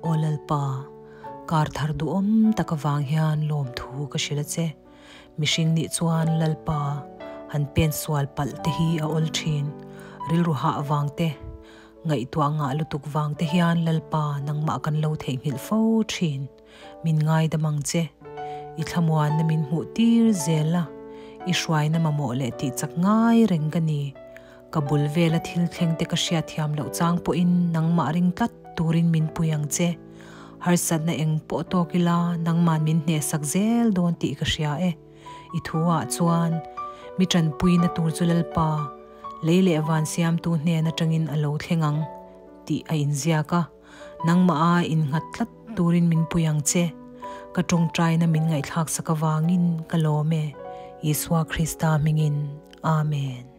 Aw Lalpa, kar thar duhawm tak avang hian lawmthu ka hrilh a che. Mihring nih chuan Lalpa han pen sual palh te hi a awl thin. Rilru hah vang te, ngaihtuah ngah lutuk vang te hian Lalpa nangmah kan lo theihnghilh fo thin. Min ngaidam ang che. I thlamuanna min hmuh tir zel a, i hruaina mamawh leh tih chak ngai reng ka ni. Ka bul vela thil thleng te ka hriatthiam loh chang pawhin nangmah ring tlat turin min pui ang che. Harsatna eng pawh tawk ila nangman min hnehsak zel dawn tih ka hria e. I thu ah chuan mi tanpuina tur chu Lalpa, lei leh van siamtu hnen atangin a lo thleng ang tih a inziak a. Nangmah a innghat tlat turin min pui ang che. Ka tawngtaina min ngaihthlaksak avangin ka lawm e. Isua Krista hmingin. Amen.